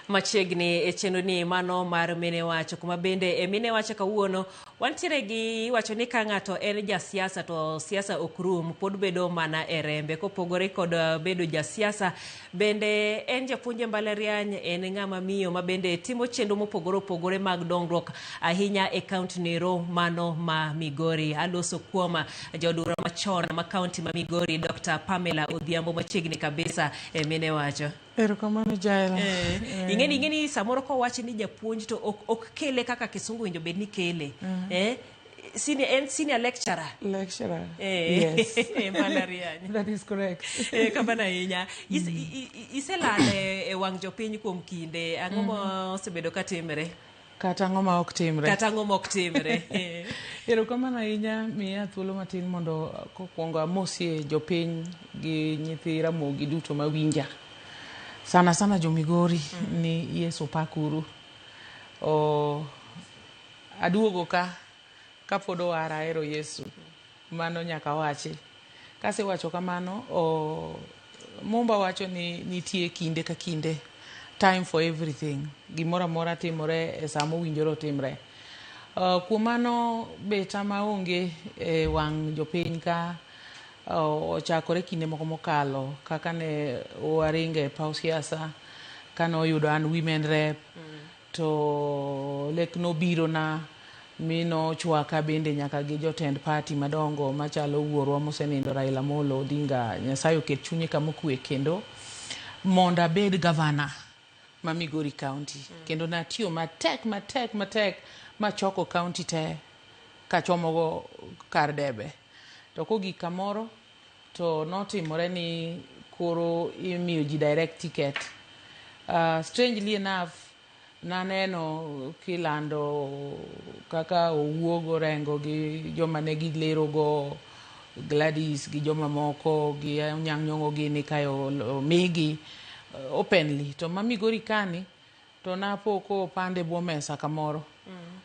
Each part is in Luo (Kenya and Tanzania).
Machiegni e chenro ni mano mar Mine Wacho, kuma bende e Mine Wacho kawuono wantiere gi iwacho ni ka ng'ato en jasiasa to siasa ok rum, pod bedo mana e rembe. Kopogore kod bedo jasiasa, bende en japuonj e mbalariany, en ng'ama miyo ma bende timo chenro mopogore opogore mag dongruok ahinya e kaunti nero mano ma Migori. Aloso kuom jaod bura machon ma kaunti ma Migori, Dr. Pamela Odhiambo, machiegni kabisa e Mine Wacho. Erokamano Jael. Ing'eni samoro kowach ni japuonj to ok kele kaka kisungu winjo bed ni kele. Senior, en senior lecturer. Lecturer. Yes. Mbalariany. That is correct. Kamano ahinya. Iselal e wang' jopiny kuom kinde. Ang'o ma osebedo ka timre? Kata ang'o ma ok timre. Kata ang'o ma ok timre. Erokamano ahinya, miya thuolo matin mondo kokwongo amosie jopiny gi nyithi Ramogi duto mawinja. Sana sana jo Migori ni Yesu pakuru. Aduogo ka kapod owara ahero Yesu. Mano nyaka wachi. Kasewacho kamano, Mumba wacho ni nitie kinde ka kinde, time for everything. Gimoro amora timore e saa mowinjore otimre. Kuom mano beta maonge e wang' jopiny ka ochakore kinde moko mokalo kaka ne waringe e paw siasa, kane oyudo an women rep, to lek nobiro na mi nochwaka bende nyaka gi jotend party madongo machalo wuorwa mosenindo Raila Amolo Odinga, Nyasaye oket chunye kama okwe, kendo mondo abed gavana ma Migori County. Kendo natiyo matek matek matek machoko county te kachomogo kar debe. To kogik kamoro to notimore ni koro imiyo ji direct ticket. Strangely enough, naneno kilando kaka owuog Orengo gi joma ne gilerogo, Gladys gi joma moko gi Anyang' Nyong'o gini kae omigi openly. To ma Migori kani to napo kopande bwo mesa kamoro.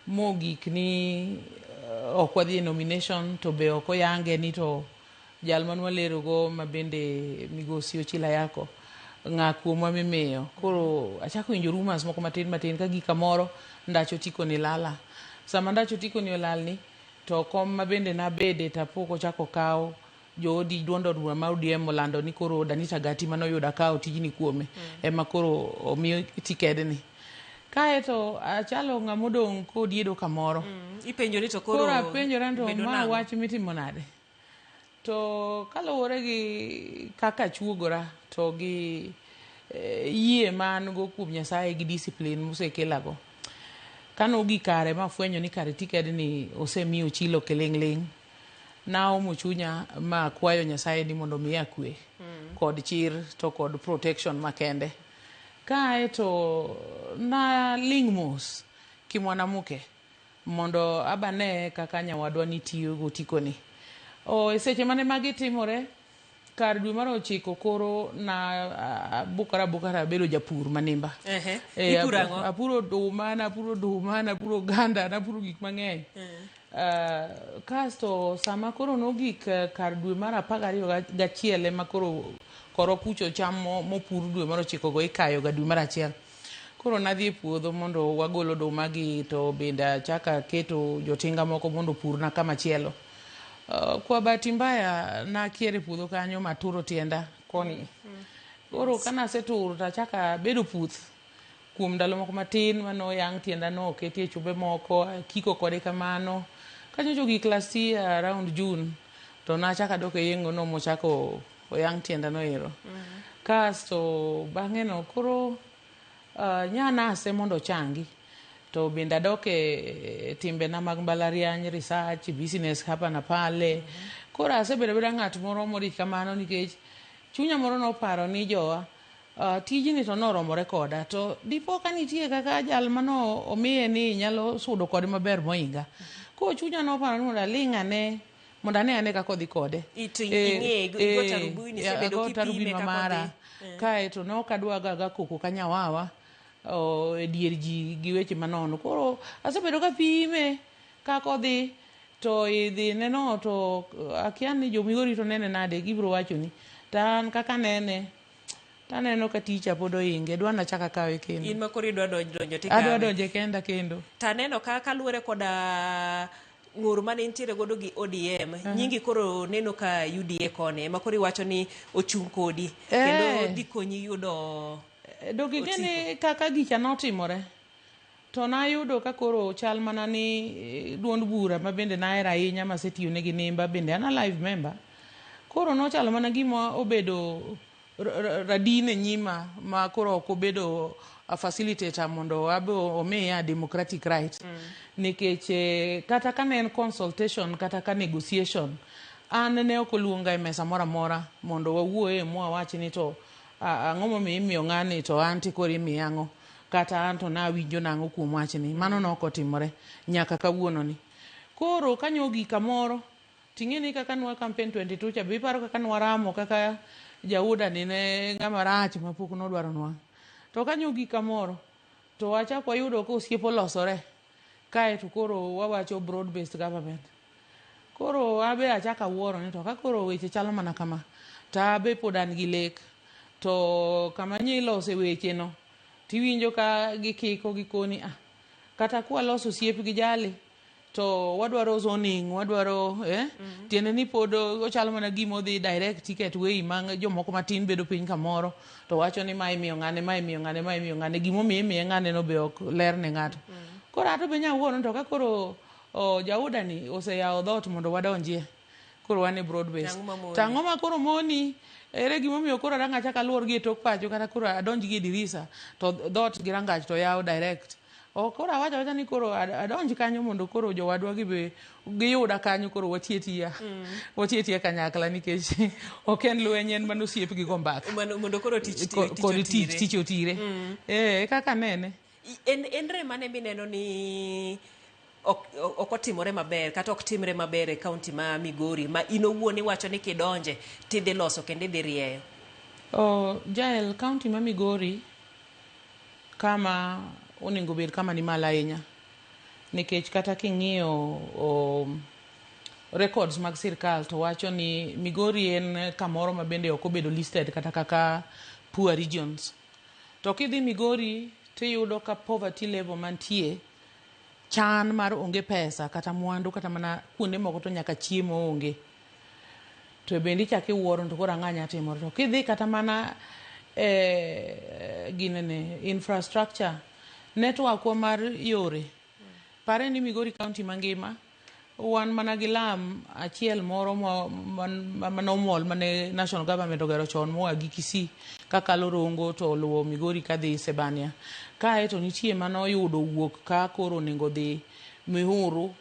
Mogik ni ok wadhi e nomination to be ok oyange ni to jal manwalerogo ma bende migosi Ochilo Ayako ng'a kuomwa mimiyo. Koro achako winjo rumors moko matin matin ka gik kamoro ndach otiko ni lala. Sama ndach otiko ni olalni to kom ma bende nabede tapo kochako kaw joodi duond od bura ma ODM olando ni koro Danita Gati manoyudo akawo tijni kuome ema koro omiyo tikedni. Kae to achalo ng'ama odong' kodiedo kamoro. Ipenjo ni to koro Koro apenjora to ma wach mitimo nade? To kaluwore gi kaka achuogora to gi yie ma an go kuom Nyasaye gi discipline mosekelago. Kane ogik kare mafwenyo ni kare tikedni osemi Ochilo kiling'ling', naomo chunya ma akwayo Nyasaye ni mondo omiya kwe kod chir to kod protection makende. Kae to naling' mos kimwanamuke mondo abane kaka nyawadwa ni tiyo gotikoni. E seche mane magi timore, kar dwe mar 9 koro na abukora abukora abedo japur manimba. Ipuro ang'o? Apuro oduma, napuro oduma, napuro oganda, napuro gik mang'eny. Kasto sama koro nogik kar dwe mar 12 ema koro koro kucho cham mopur dwe mar 9 go ikayo ga dwe mar 1. Koro nadhi e puodho mondo wagol oduma gi to bende achako aketo jotinga moko mondo opurna kama chielo. Kwa bahati mbaya nakier e puodho kanyo maturo tienda koni. Koro kanaseturo to achako abedo puth kuom ndalo moko matin manoyang' tienda no oketie chumbe moko akiko kode kamano. Kanyocha ogik last year around June to nachako adok e yeng'o no mochako oyang' tienda no ero. Kasto bang'e no koro nya nase mondo ochangi to bende adok e timbena mag mbalariany, research, business hapa na pale. Koro asebedo abeda ng'at moro modich kamano nikech chunya moro noparo ni jowa tijni to noromore koda to dipo ka nitie kaka jal mano omiye ni nyalo sudo kode maber mohinga. Koro chunya noparo ni mondo aling' ane mondo ane ane kaka odhi kode. To ing'e, igo tarubini, isebedo ago tarubini kipime kaka mara. odhi. Kae to ne ok adwa ga koko ka nyawawa e dier ji gi weche manono. Koro asebedo kapime kaka odhi to idhi neno to akia ni jo Migori to nene nade gibiro wachoni. To an kaka nene Taneno ka ticha pod oinge, dwa nachak akawe kendo. In ma koro idwa donjo tikawe. Adwa donje kenda kendo. Taneno ka kaluwore koda ng'ur mane intiere godo gi ODM, nyingi koro neno ka UDA koni ema koro iwacho ni ochung' kodi kendo dhi konyi yudo Donge ing'e ni kaka gicha notimore to nayudo ka koro chal mana ni duond bura ma bende nahero ahinya masetiyo negi nimba bende an a live member. Koro nochalo mana gima obedo radin e nyima ma koro ok obedo a facilitator mondo abe omiya democratic right. Nikech kata ka ne en consultation kata ka negotiation, an ne ok oluonga e mesa moro amora mondo wawuoye mwawach ni to ang'o momiyo imiyo ng'ani to an to koro imiya ang'o, kata an to nawinjo nang'o kuom wachni. Mano ne ok otimore nyaka kawuono ni. Koro kanyo ogik kamoro ting'e ni kaka nwa campaign 22 cha be iparo kaka nwaramo kaka jauda ni ne ng'ama rach mapok nodwaro nwang'. To kanyo ogik kamoro to wachak wayudo ka osiep olosore kae to koro wawacho broad based government. Koro abe achako awuoro ni to ka koro weche chalo mana kama to abe pod an gi lek to kama nyilose weche no tiwinjo ka gikiko gikoni kata kwaloso osiep gi jali to wadwaro zoning, wadwaro tiende ni pod ochalo mana gima odhi direct ticket way ma jomoko matin bedo piny kamoro to wacho ni ma imiyo ng'ane, ma imiyo ng'ane, ma imiyo ng'ane, gimomiyo imiye ng'ane no be ok ler ne ng'ato. Koro ato be nyawuoro ni to ka koro jauda ni oseyawo dhoot mondo wadonjie, koro wan e broad base. To ang'o ma koro moni? Ere gimomiyo koro arang' achak aluor gi e tok pacho kata koro adonj gi e dirisa to dhoot gi rangach to yaw direct. Koro awacho awacha ni koro adonj kanyo mondo koro jowadwa gi be giyuda kanyo koro watie tiya. Watie tiya kanyakla nikech ok en lweny, en mana osiep gi go mbaka. Mondo koro tich kod tich tich otire. Kaka nene. En rem mane mineno ni ok otimore maber kata ok timre maber e kaunti ma Migori ma in owuon iwacho ni kidonje tidhi loso kendo idhi rieyo? Jael, kaunti ma Migori kama onego bed kama ni malo ahinya nikech kata king'iyo records mag sirkal to wacho ni Migori en kamoro ma bende ok obedo listed kata kaka poor regions. To kidhi Migori tiyudo ka poverty level mantie, chan mar onge pesa kata mwandu kata mana kuonde moko to nyaka chiemo onge. To bende ichako iwuoro to koro ang'o nya timore. To kidhi kata mana ginene infrastructure, network wa mar yore, pare ni Migori County mangima wan mana gi lam achiel moro manomol mane national government ogero chon moa gi Kisii kakalo Rongo to oluwo Migori kadhi Sebania. Kae to nitie manoyudo wuok ka koro onego dhi Muhuru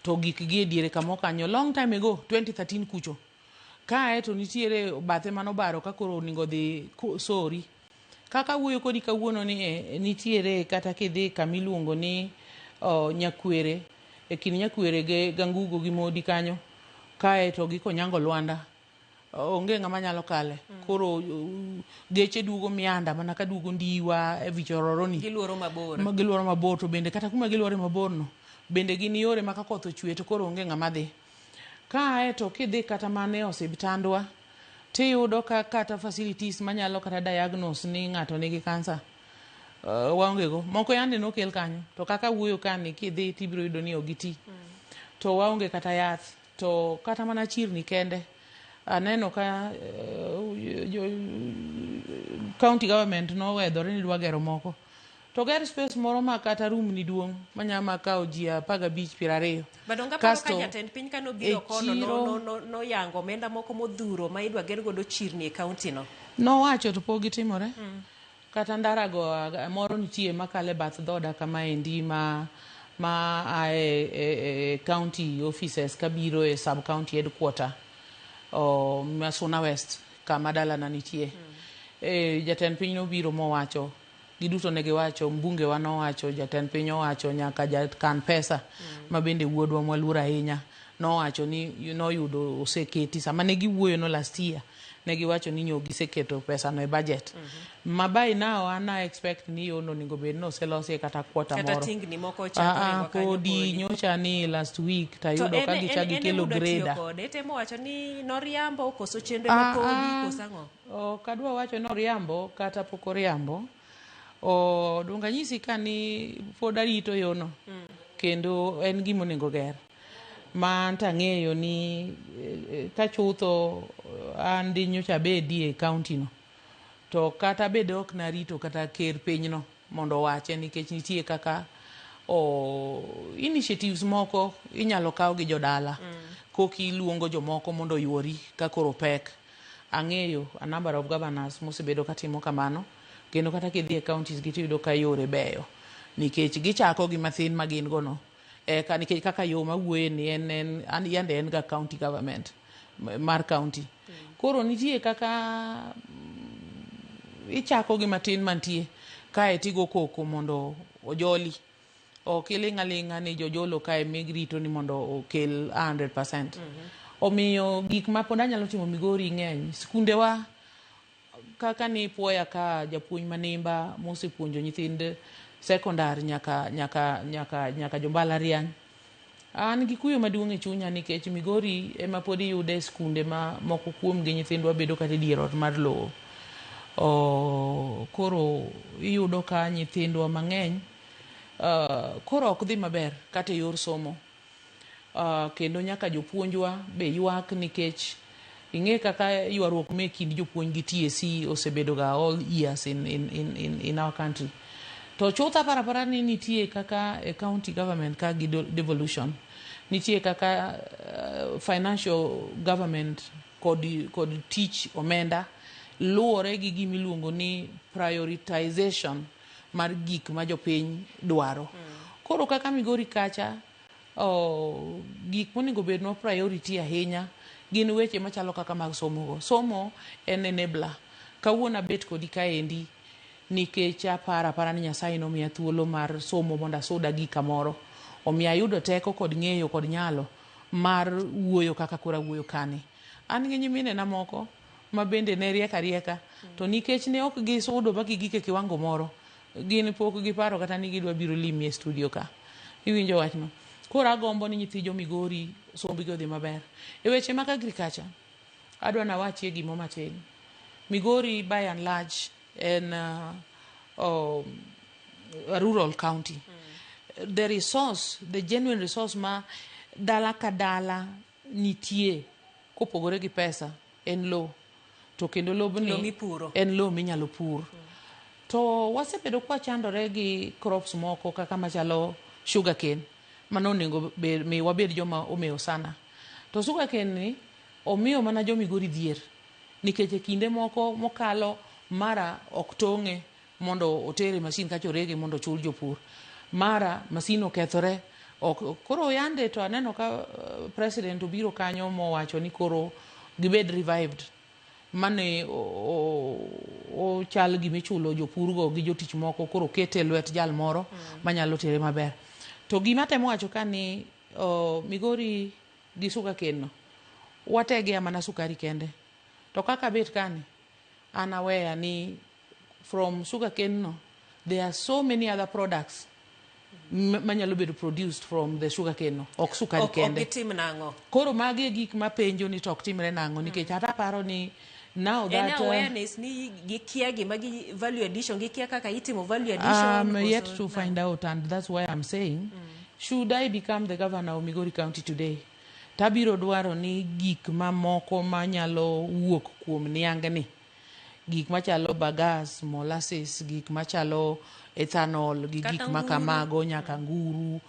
to gik gi e diere kamo kanyo long time ago 2013 kucho. Kae to nitiere bathe manobaro ka koro onego dhi Sori. Kaka wuoyo kodi kawuono ni nitiere kata kidhi kamiluongo ni Nyakwere, e kind Nyakwere gi Gangugo gi Modi kanyo, kae to gi Konyango Lwanda, onge ng'ama nyalo kale. Koro geche duogo mianda mana ka duogo Ndiwa e vichororoni. Giluoro mabor. Giluoro mabor to bende kata kuma giluore mabor no, bende gin yore ma ka koth ochwe to koro onge ng'ama dhi. Kae to kidhi kata mana e osiptandwa, tiyudo ka kata facilities manyalo kata diagnose ni ng'ato nigi kansa waonge go. Moko yande nokel kanyo, to kaka wuoyo kani kidhi tibiro yudo ni ok giti. To waonge kata yath, to kata mana chirni kende. Aneno ka county government nowedhore ni dwa gero moko. To ger space moro ma kata room ni duong' manyama kawo ji 15 20. Badonga paro ka jatend piny kanobiro kono noyango omenda moko modhuro ma idwa ger godo chirni e county no. Nowacho to pok gitimore. Kata ndarago moro nitie makalo e bath dhoda kama endi ma ae e county offices kabiro e sub county headquarter Masuna West kama dalana nitie. Jatend piny nobiro mowacho, giduto ne giwacho, mbunge wa nowacho, jatend piny owacho, nyaka jakan pesa ma bende wuodwa mwaluoro ahinya nowacho ni noyudo oseketi sama ne giwuoyo no last year Ne giwacho ni nyo giseketo pesa no e budget. Ma by now an I expect ni yono onego bed ni oselosie kata quarter Kata moro. tingni moko ochako ringo kanyo podi podi. nyocha ni last week To tayudo ka en gichak en gikelo ema udwa tiyo grader. kode temo wacho ni noriambo koso chenro ema podi koso ang'o? Ok adwa wacho ni oriambo kata pok oriambo. O, donge anyisi ka ni pod arito yono. Kendo en gima onego ger. Ma an tang'eyo ni ka chutho an di nyocha abedie e county no. To kata bed ok narito kata ker pinyno mondo owache nikech nitie kaka initiatives moko inyalo kaw gi jodala. Koki iluongo jomoko mondo oyuori ka koro pek. Ang'eyo a number of governors mosebedo katimo kamano kendo kata kidhi e counties gi tiyudo ka yore beyo nikech gichako gi mathin ma gin go no eka nikech kaka yo mawuoye ni en yande en ga county government mar county. Koro nitie kaka ichako gi matin mantie kae tigo koko mondo ojoli. Ok iling' aling'a ni jojolo kae migirito ni mondo okel 100%. Omiyo gik ma pod anyalo timo Migori ng'eny. Skundewa kaka ni puoya ka japuonj manimba mosepuonjo nyithind sekondar nyaka jombalariany. An gi kuyo maduong' e chunya nikech Migori ema pod iyude skunde ma moko kuom gi nyithindwa bedo kata e dier ot mar lowo. Koro iyudo ka nyithindwa mang'eny koro ok dhi maber kata e yor somo. Kendo nyaka jopuonjwa be ywak nikech ing'e kaka ywaruok me kind jopuonj gi TSC osebedo ga all years in our country. To chuth aparo apara ni nitie kaka e county government ka gi devolution. Nitie kaka financial government kod tich omenda luwore gi gimiluongo ni prioritization mar gik ma jopiny dwaro. Koro kaka Migori kacha, gik monego bednwa priority ahinya gin weche machalo kaka mag somo go. Somo en enabler. Kawuono abet kodi kaendi nikech aparo apara ni Nyasaye nomiya thuolo mar somo mondo asuda gi kamoro. Omiyo ayudo teko kod ng'eyo kod nyalo mar wuoyo kaka koro awuoyo kani. An gi nyiminena moko ma bende ne riek arieka to nikech ne ok gisudo ma gigik e kiwango moro, gin pok giparo kata ni gidwa biro limi e studio ka. Iwinjo wachno? Koro agombo ni nyithi jo Migori sombgi odhi maber. E weche mag agriculture, adwa nawachie gimo matin. Migori by and large en a rural county. The resource, the genuine resource ma dala ka dala nitie kopogore gi pesa en lowo. To kendo lobni Lowo mipuro. en lowo minyalo pur. To wasebedo kwachandore gi crops moko kaka machalo sugarcane mano onego mi wabed joma omewo sana. To sugarcane ni omiyo mana jo Migori dhier nikech e kinde moko mokalo mara ok tong'e mondo otere masin kacha orege mondo ochul jopur. Mara masin okethore ok, koro yande to aneno ka president obiro kanyo mowacho ni koro gibed revived mane ochal gimichulo jopurgo gi jotich moko koro okete e lwet jal moro manyalo tere maber. To gima temo wacho ka ni Migori gi sugarcane no wategea mana sukari kende. To kaka bet kani an aware ni from sugarcane no there are so many other products manyalo bedo produced from the sugarcane no, ok sukari Ok kende. gitim nang'o? Koro magi e gik mapenjo ni to ok timre nang'o nikech ata aparo ni now En that awareness ni gikia gima gi value addition, gikia kaka itimo value addition. I'm yet koso to find out, and that's why I'm saying, should I become the governor of Migori County today, tabiro dwaro ni gik mamoko manyalo wuok kuom niang'ni, gik machalo bagasse, molasses, gik machalo ethanol, gi Kata gik ma nguru. kamago, nyaka nguru,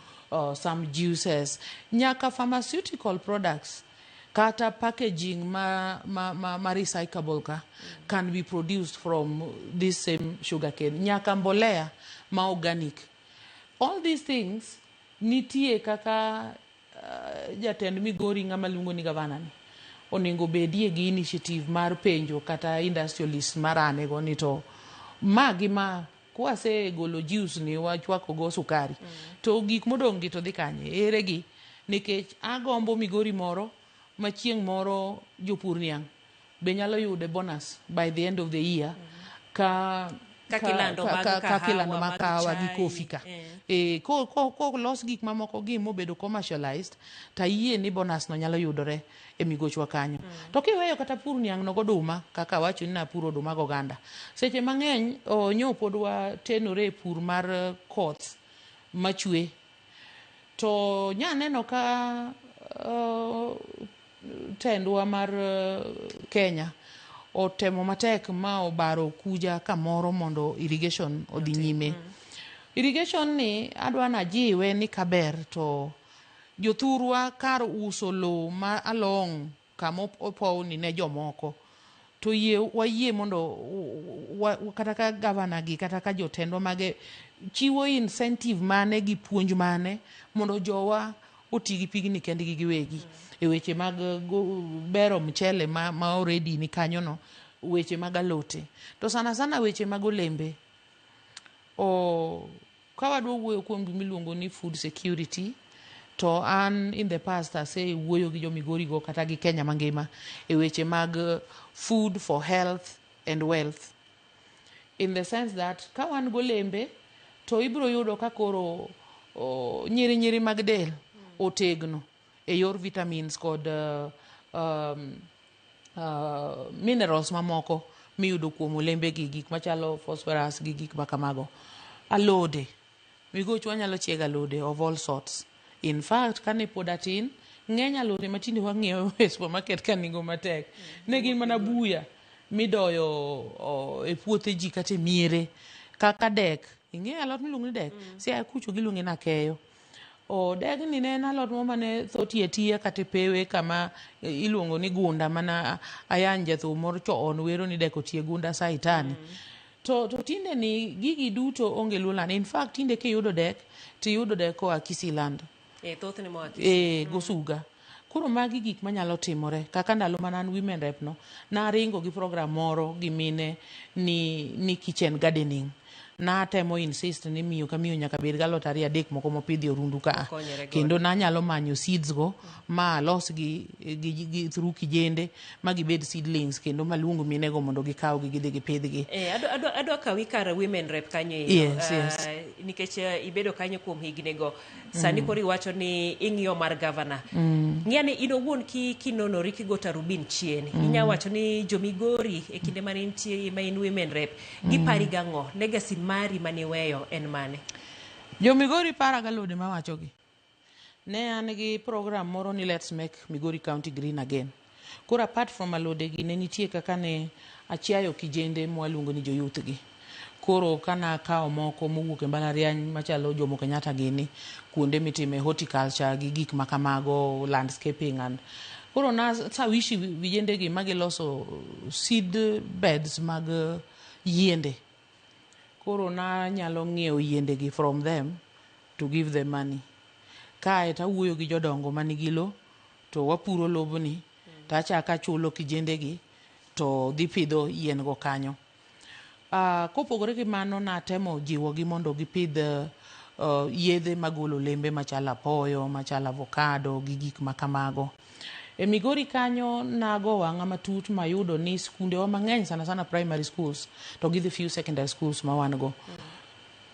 some juices, nyaka pharmaceutical products, kata packaging ma recyclable ka can be produced from this same sugarcane, nyaka mbolea ma organic. All these things nitie kaka jatend Migori ng'ama luongo ni gavana ni onego bedie gi initiative mar penjo kata industrialist marane go ni to ma gi ma kwasegolo juice ni wachwako go sukari to gik modong' gi to dhi kanye, ere gi? Nikech agombo Migori moro ma chieng' moro jopur niang' be nyalo yude bonus by the end of the year ka Kaka ilando mag kaka ilando kahawa, mag mag kahawa gi chai, kofi ka. Eh. E, ko los gik mamoko gi mobedo commercialized, tayie ni bonus no nyalo yudore e migochwa kanyo. To kiweyo kata pur niang' no goduma, kaka awacho ni napuro oduma goganda, seche mang'eny nyo pod watenore e pur mar koth machwe, to nya neno ka tendwa mar Kenya otemo matek ma obaro kuja kamoro mondo irrigation odhi nyime. Irrigation ni adwa najiwe ni kaber to jothurwa kar uso lowo ma along kama opowni ne jomoko, to yie wayie mondo kata ka gavana gi kata ka jotendwa mage chiwo incentive mane gi puonj mane mondo jowa oti gi pigni kendgi giwegi e weche mag bero mchele ma already ni kanyono, weche mag alote, to sana sana weche mag olembe. O ka wadwa wuoyo kuom gimiluongo ni food security, to an in the past asewuoyo gi jomigori go kata gi Kenya mangima e weche mag food for health and wealth, in the sense that ka wan golembe to ibiro yudo ka koro nyiri nyiri mag del otegno e yor vitamins kod minerals mamoko miyudo kuom olembe gi, gik machalo phosphorus gi gik makamago. Alode migochwa nyalo chiego alode of all sorts. In fact, kane pod atin, ng'eny alode matinde wang'iewo e supermarket ka nengo matek ne gin mana buya midoyo e puothe ji kata e miere, kaka dek. Ing'eyo alot miluongo ni dek? Siaya kucho giluonge ni akeyo. O degni ne en alot moro mane tho tiyo atiya kata e pewe kama iluongo ni gunda, mana ayany jathum moro chon wero ni dek otie gunda saitani. To tinde ni gigi duto onge Luoland. In fact, tinde kiyudo dek tiyudo dek koa Kisiland. E thothne moa Kisii. E gosuga. Koro magi gik manyalo timore. Kaka ndalo mana an women rep no, naringo gi program moro gi mine ni kitchen gardening. Natemo insist ni miyo ka miyo nyaka bed galot ariyo adek moko mopidhi e orundu ka. Okonyore godo. Kendo nanyalo manyo seeds go ma alos gi through kijende ma gibed seedlings, kendo maluong minego mondo gikaw gi gidhi gipidhgi. Adwa kawi kar women rep kanyo ero. Yes. Nikech ibedo kanyo kuom higni go. Sani koro iwacho ni ing'iyo mar gavana. Ng'iya ni in owuon kinonori kigo tarubin chien. Inya wacho ni jomigori e kinde mane intie ma in women rep, gipari gang'o? Legacy mari maniweyo en mane? Jomigori para galode mawachogi. Ne an gi program moro ni Let's Make Migori County Green Again. Koro apart from alode gi, ne nitie kaka ne achiayo kijende mwaluongo ni joyouth gi. Koro kana kawo moko mowuok e mbalariany machalo Jomo Kenyatta gini, kuonde mitime horticulture gi gik makamago, landscaping, and koro na sawishi vijende gi magiloso seed beds mag yiende. Koro nanyalo ng'iewo yiende gi from them to give them money. Kae to awuoyo gi jodongo manigi lo to wapuro lobni to achako achulo kijende gi to dhi pidho yien go kanyo. Kopogore gi mano, natemo jiwogi mondo gipidh yedhe magolo olembe machalo apoyo, machalo avocado gi gik makamago. E Migori kanyo nago wang'a matut mayudo ni skundewa mang'eny, sana sana primary schools to gi the few secondary schools ma wan go,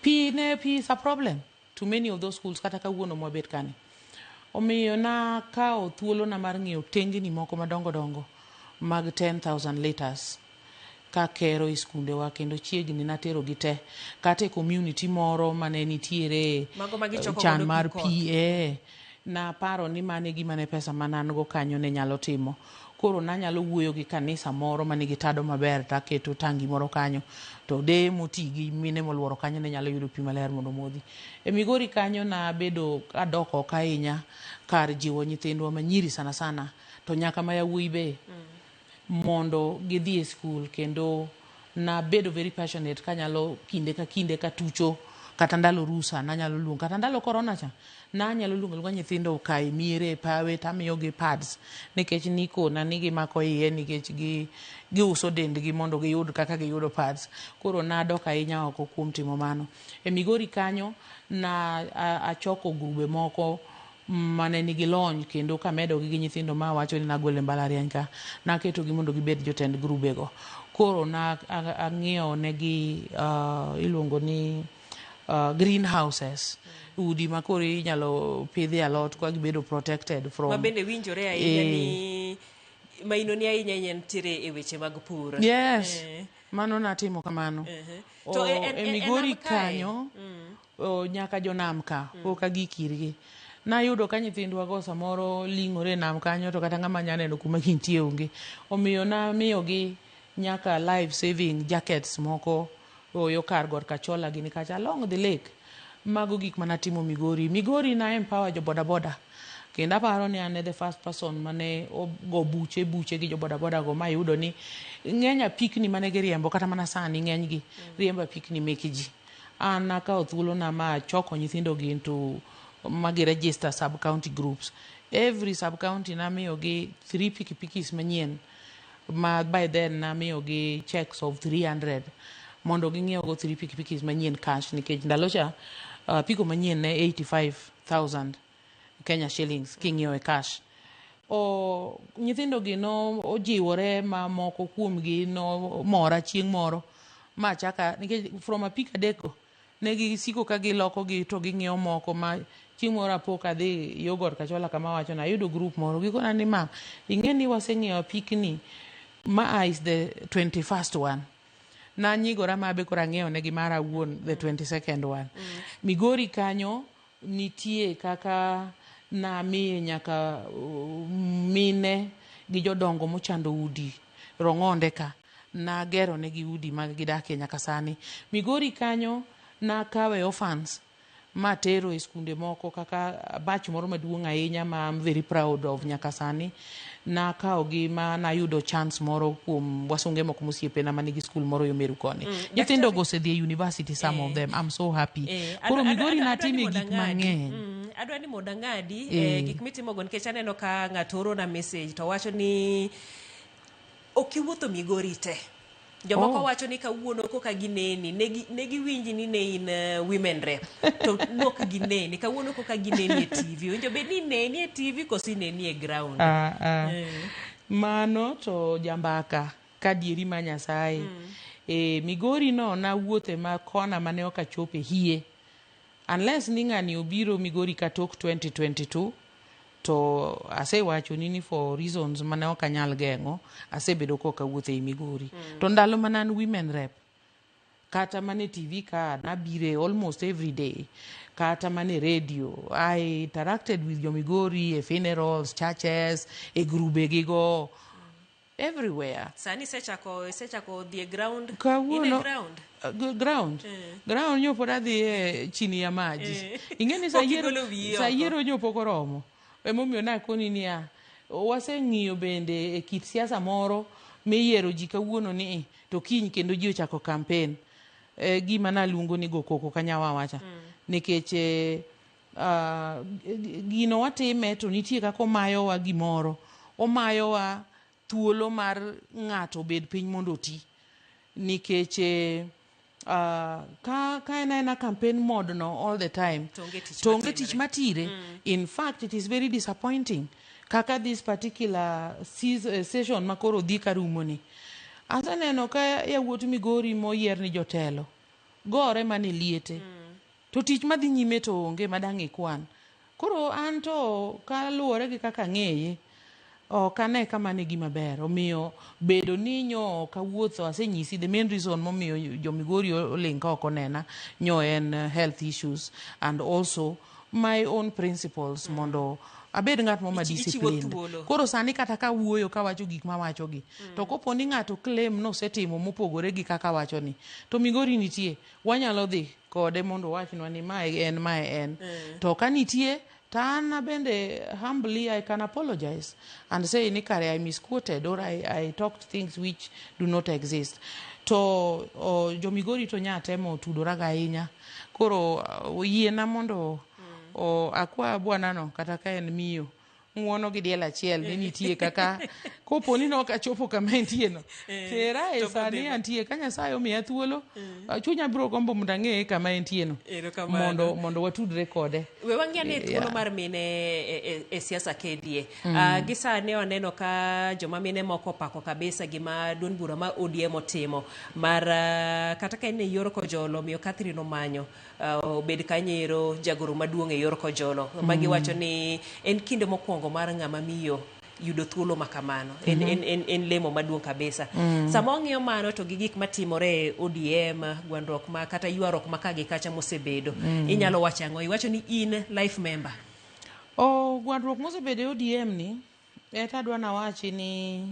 pi ne pi is a problem to many of those schools kata kawuono mwabet kani. Omiyo nakawo thuolona mar ng'iewo tengni moko madongo dongo mag 10,000 liters kakero e skundewa, kendo chiegni natero gi te kata e community moro mane nitiere Mago ma gichoko chan godo pi mar koth. pi. Naparo ni mano e gima ne pesa mane an go kanyo ne nyalo timo. Koro nanyalo wuoyo gi kanisa moro manigi tado maber taketo tangi moro kanyo to deye moti gi mine moluoro kanyo ne nyalo yudo pi maler mondo omodhi. E Migori kanyo nabedo kadok oko ahinya kar jiwo nyithindwa manyiri sana sana to nyaka ma yawuoyi be mondo gidhi e skul, kendo nabedo very passionate kanyalo kinde ka kinde katucho kata ndalo rusa nanyalo luongo, kata ndalo corona cha nanyalo luongo aluonga nyithindo ka e miere e pawe tamiyogi pads, nikech nikona ni gimako iye nikech giuso dendgi mondo giyud kaka giyudo pads. Koro nadok ahinya oko kuom timo mano. E Migori kanyo na achoko grube moko. mane nigi lony kendo kamedogi gi nyithindo ma awacho ni nagolo e mbalariany ka, naketogi mondo gibed jotend grubego. Koro na ang'iewo negi iluongo ni greenhouses, udi ma koro inyalo pidhie alot ka gibedo protected from Ma bende winjore ahinya ni maino ni ahinya ahinya nitiere e weche mag pur. Yes, mano natimo kamano. To E e Migori nam kae? kanyo, nyaka jonam ka pok agik irgi. Nayudo ka nyithindwa go samoro ling'ore e nam kanyo to kata ng'ama nya neno kuma gintie onge. Omiyo namiyogi nyaka life saving jackets moko yo kar got Kachola gini kacha along the lake. Mago gik manatimo Migori. Migori na empower jo boda boda. Kendo aparo ni an e the first person mane ogo buche buche gi jo boda boda go mayudo ni ng'eny apikni mane giriembo kata mana sani ng'eny gi riembo apikni meke ji. An nakawo thuolona ma achoko nyithindo gi into ma gi register sub county groups. Every sub county namiyogi 3 pikipikis manyien ma by then namiyogi checks of 300 mondo ging'iew go 3 pikipikis manyien cash nikech ndalo cha apiko manyien ne 85,000 Kenya shillings king'iewo e cash. Nyithindo gi no ojiwore ma moko kuomgi no mora chieng' moro ma achaka nikech from apiko adek go ne gisiko ka giloko gi to ging'iewo moko ma chieng' moro apo kadhi yo got Kachola kama awacho ni ayudo group moro gikona ni ma ing'e ni waseng'iewo apikni ma is the 21st one. Nanyigora ma be koro ang'iewo negi mara awuon the 22nd one. Migori kanyo nitie kaka namiye nyaka mine gi jodongo mochando udi Rong'onde ka nagero negi udi mag gidakie nyaka sani. Migori kanyo nakawe orphans matero e skunde moko kaka batch moro maduong' ahinya ma I'm very proud of nyaka sani. Nakawo gi ma nayudo chance moro kuom wasunge moko mosiepena manigi skul moro yo Meru koni. Nyithindo go osedhi e university, some of them. I'm so happy. Koro Migori Adwa ni natime mondo gik ang'adi. mang'eny. Adwa ni mondo ang'adi gik mitimogo nikech aneno ka ng'ato orona message to wacho ni ok iwuotho Migori te. Jomoko wacho ni kawuono koka gineni, ne giwinji ni ne in women rep to nok gineni kawuono koka gineni e TV. Owinjo bed ni ineni e TV koso ineni e ground? Mano to jambaka kadieri ma Nyasaye. Migori no nawuothe ma kona mane ok achope hie. Unless ni ng'ani obiro Migori ka tok 2022 to asewachoni ni for reasons mane ok anyal geng'o asebedo kok awuotho ei Migori. To ndalo mane an women rep kata mana e TV ka nabire almost every day, kata mana e radio I interacted with jo Migori e funerals, churches, e grube gigo everywhere. Sani isechako dhi e ground? In e Kawuono ground? Ground ground nyo pod adhi e chini ya maji. Ing'e ni sa Pok yiero igolo wiyi sa oko. yiero nyo pok oromo. Emomiyo nakoni niya, waseng'iyo bende e kit siasa moro miyiero ji kawuono ni to kiny kendo ji ochako campaign. Gima naluongo ni go koko kanyawawa cha. Nikech gino watime to nitie kaka omayowa gimoro. Omayowa thuolo mar ng'ato obed piny mondo oti. Nikech ka en aena campaign mode no all the time To onge tich to onge matimre. tich matire. In fact, it is very disappointing kaka this particular session makoro dhi karumo ni. Aseneno ka yawuot Migori moyier ni jotelo gore mana e liete. To tich madhi nyime to onge madang' ikwan. Koro an to kaluwore gi kaka ang'eye, ok ane ka mano e gima ber. Omiyo bedo ni nyo ok awuotho, asenyisi the main reason momiyo jo Migori oling' ka ok onena nyo en health issues and also my own principles mondo abed ng'at moro ma Ichiwo disciplined. thuolo. Koro sani kata ka awuoyo kawacho gik mawacho gi, to kopo ni ng'ato claim nosetimo mopogore gi kaka awacho ni, to Migori nitie, wanyalo dhi kode mondo owachnwa ni mae en, mae en. To ka nitie, to an bende humbly I can apologize and say ni kare I misquoted or I talked things which do not exist. To jo Migori to nya temo tudora ga ahinya. Koro yiena mondo akwa bwana no kata ka en miyo ng'uono gi diel achiel ni nitie kaka koro Kopo ni nok achopo kama entie no, tera e to sani bodhi- antie ka Nyasaye omiya thuolo, chunya biro gombo mondo ang'eye kama entie no. Erokamano. Mondo watudre kode. We wang'i ane thuolo mar mine e siasa kedie. Gi sani waneno ka joma mine moko opako kabisa gima duond bura mar ODM otimo mar kata ka en e yor Kojolo miyo Catherine Omanyo obed kanyero jagoro maduong' e yor Kojolo. Magiwacho ni en kinde mokwongo mar ng'ama miyo yudo thuolo ma kamano. En lemo maduong' kabisa. Sama wang'iyo mano to gi gik matimore e ODM, gwandruok ma kata ywaruok ma ka gi kacha mosebedo. Inyalo wacho ang'o? Iwacho ni in life member. O gwandruok mosebedo e ODM ni, eta adwa nawachi ni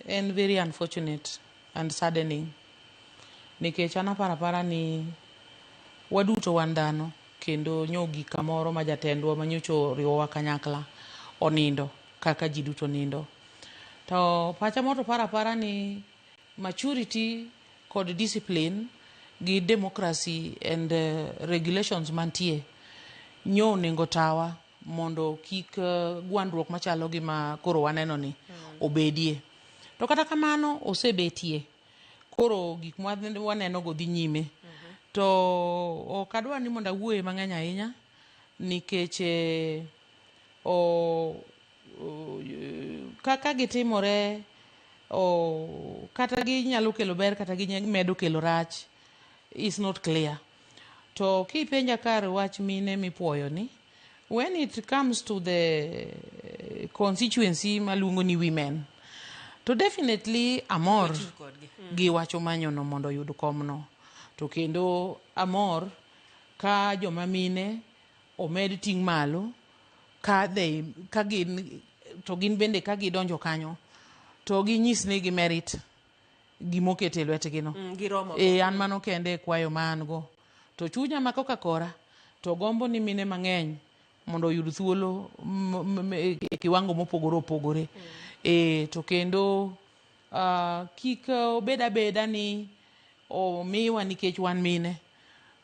en very unfortunate and saddening. Nikech an aparo apara ni waduto wan dhano kendo nyo gik kamoro ma jatendwa manyocha oriwowa kanyakla onindo kaka ji duto nindo. To pacha moro to paro apara ni maturity kod discipline gi democracy and regulations mantie nyo onego tawa mondo kik gwandruok machalo gi ma koro waneno ni obedie. To kata kamano osebetie. Koro gik ma waneno go dhi nyime. To ok adwa ni mondo awuoye mang'eny ahinya nikech kaka gitimore kata ginyalo kelo ber kata gimedo kelo rach is not clear. To kipenja kar wach mine mipuoyo ni, when it comes to the constituency maluongo ni women, to definitely amor gi wach Omanyo no mondo oyud komno. To kendo amor ka joma mine omed ting' malo ka gin to gin bende ka gidonjo kanyo to ginyis ni gi merit gimoketo e lwetgi no. Giromo. E an mano kende e kwayo ma an go. To chunya ma koka kora to gombo ni mine mang'eny mondo oyud thuolo e kiwango mopogore opogore. To kendo kik obed abeda ni omiwa nikech wan mine.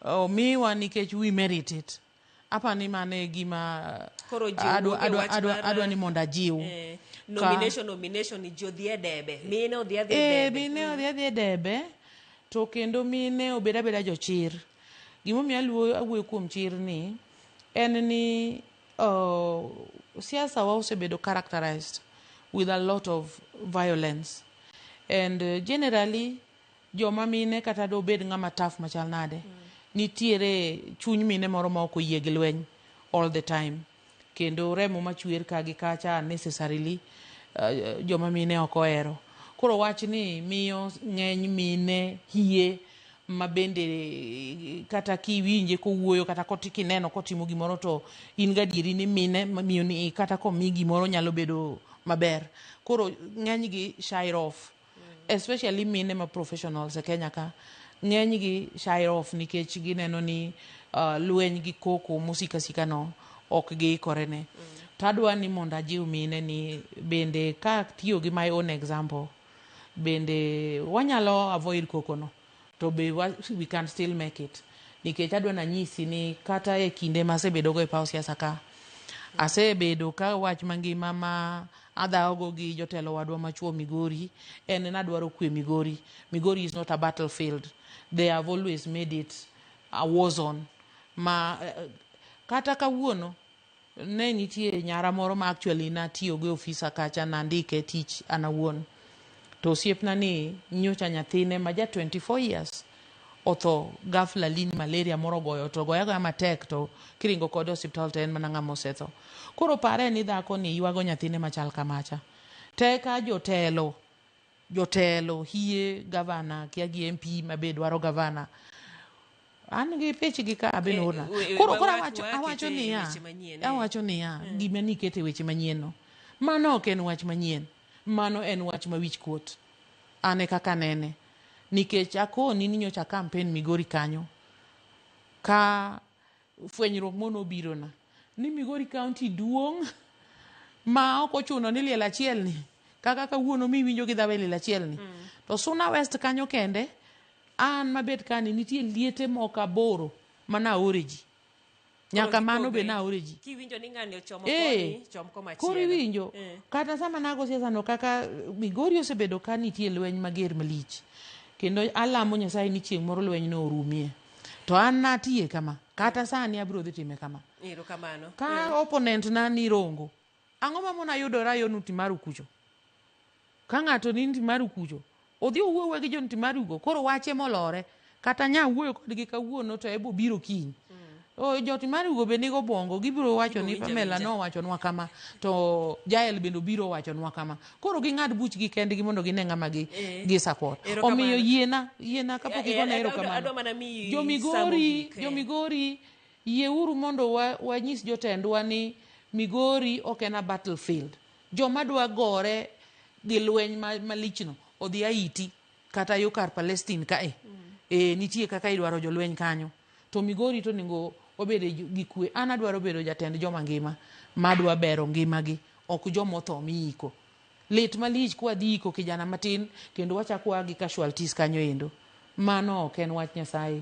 Omiwa nikech we merit it. Apa ni mano e gima Koro jiw wuok e wach adwa ni mondo ajiw. Nomination ni ji odhi e debe. Mine odhi adhi e debe. Mine odhi adhi e debe to kendo mine obed abeda jochir. Gimomiyo awuoyo kuom chir ni en ni siasa wa osebedo characterized with a lot of violence and generally joma mine kata dobed ng'ama tough machal nade, nitiere chuny mine moro ma ok oyie gi lweny all the time kendo remo machwer ka gi kacha unnecessarily joma mine ok ohero. Koro wach ni miyo ng'eny mine hie ma bende kata kiwinje kowuoyo kata kineno kotimo gimoro to in gadieri ni mine miyo ni kata komi gimoro nyalo bedo maber. Koro ng'eny gi shy off, especially mine ma professionals e Kenya ka ng'eny gi shy off nikech gineno ni lweny gi koko mosiko asika no ok giikore ne. To adwa ni mondo ajiw mine ni bende ka tiyo gi my own example bende wanyalo avoid koko no to be we can still make it. Nikech adwa nanyisi ni kata e kinde masebedo go e paw siasa ka asebedo ka wach mangima ma adhawo gi jotelo wadwa machuo Migori en nadwaro kwe Migori. Migori is not a battlefield. They have always made it a war zone. Ma kata kawuono ne nitie nyara moro ma actually natiyo go e ofisa kacha nandike tich an awuon. To osiepna ni nyocha nyathine ma ja 24 years otho ghafla lin malaria moro ogoyo to ogoye agoya matek to kiringo kode e osiptal to en mana ng'ama osetho. Koro pare ni dhako ni ywago nyathine machal kamacha. Te ka jotelo hie gavana kia gi MP mabe dwaro gavana. An gi pichgi ka abe noorna. Koro awacho niya, awacho niya, gima nikete weche manyien no. Mano ok en wach manyien. Mano en wach ma wich kuot. An e kaka anene. Nikech akoni ni nyocha campaign Migori kanyo. Ka fwenyruok mono obirona. Ni Migori County duong' ma ok ochuno ni liel achiel ni. Kaka kawuono miwinjo gi dhawe liel achiel ni. To Suna West kanyo kende, an mabet kani nitie liete moko 8 mana aore ji. Nyaka mano be naore ji. Kiwinjo ni ng'ani ochomo Eh, koni, chom komachielo. Koro iwinjo Eh. kata sama nago siasa no kaka Migori osebedo ka nitie lweny mager malich kendo alamo Nyasaye ni chieng' moro lweny no orumie to an natiye kama kata sani abiro dhi time kama Erokamano. ka opponent na ni Rongo ang'o mamona yudora yo Ntimaru kucho ka ng'ato ni Ntimaru kucho odhi owuowe gi jo Ntimaru go koro wache molore kata nya wuoyo kodgi kawuono to ebo biro kiny O, jo Ntimaru go be nigo obwongo gibiro wacho ni Gibiro winjo Pamela awinja. nowachonwa kama to Jael bende obiro wachonwa kama koro ging'ad buchgi kendgi mondo gine ng'ama gi, Eh. gi support Erokamano. omiyo yiena yiena kapok Eh, igona adwa erokamano mana miyi jomigori samo gik, eh. jomigori yieuru mondo wanyis jotendwa ni Migori ok en a battlefield joma dwa gore gi lweny malichno odhi Haiti kata yo kar Palestine kae nitie kaka idwaro jolweny kanyo to Migori to onego obede gi kwe an adwaro bedo jatend joma ngima madwa bero ngimagi ok jomotho miiko lit malich kwadhi iko kijana matin kendo wachako waa gi casualties kanyo endo mano ok en wach Nyasaye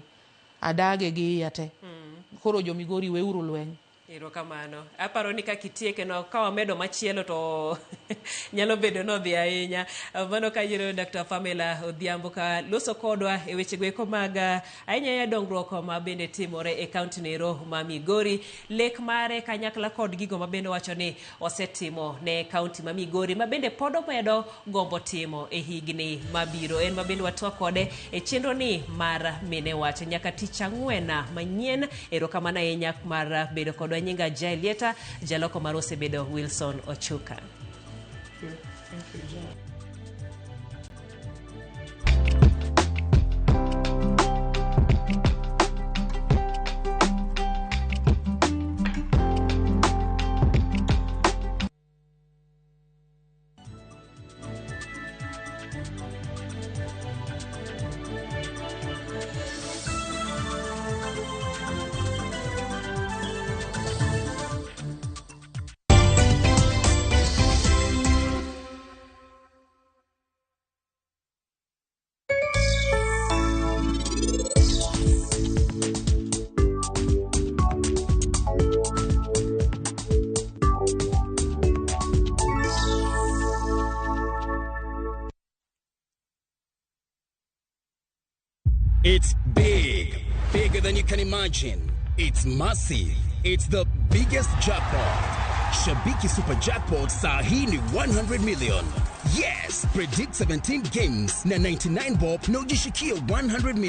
adage gi iya te koro jo Migori weuru lweny Erokamano. Aparo ni kaka itieke no ka wamedo machielo to nyalo bedo nodhi ahinya. Mano ka yiero Dr. Pamela Odhiambo ka loso kodwa e wechego eko mag ahinya ahinya dongruok ma bende timore e kaunti nero ma Migori. Lek mare kanyakla kod gigo ma bende wacho ni osetimo ne kaunti ma Migori ma bende pod omedo gombo timo e higni mabiro. En ma bende watwa kode e chenro ni mar Mine Wach. Nyaka tich ang'wen manyien. Erokamano ahinya mar bedo kodwa. Nyinga Jael Lieta, jaloko mar osebedo Wilson Ochuka. Thank you. Thank you, Jael. It's big, bigger than you can imagine. It's massive. It's the biggest jackpot. Shabiki Super Jackpot saa hii ni 100 million. Yes, predict 17 games na 99 bob na ujishikie 100 million.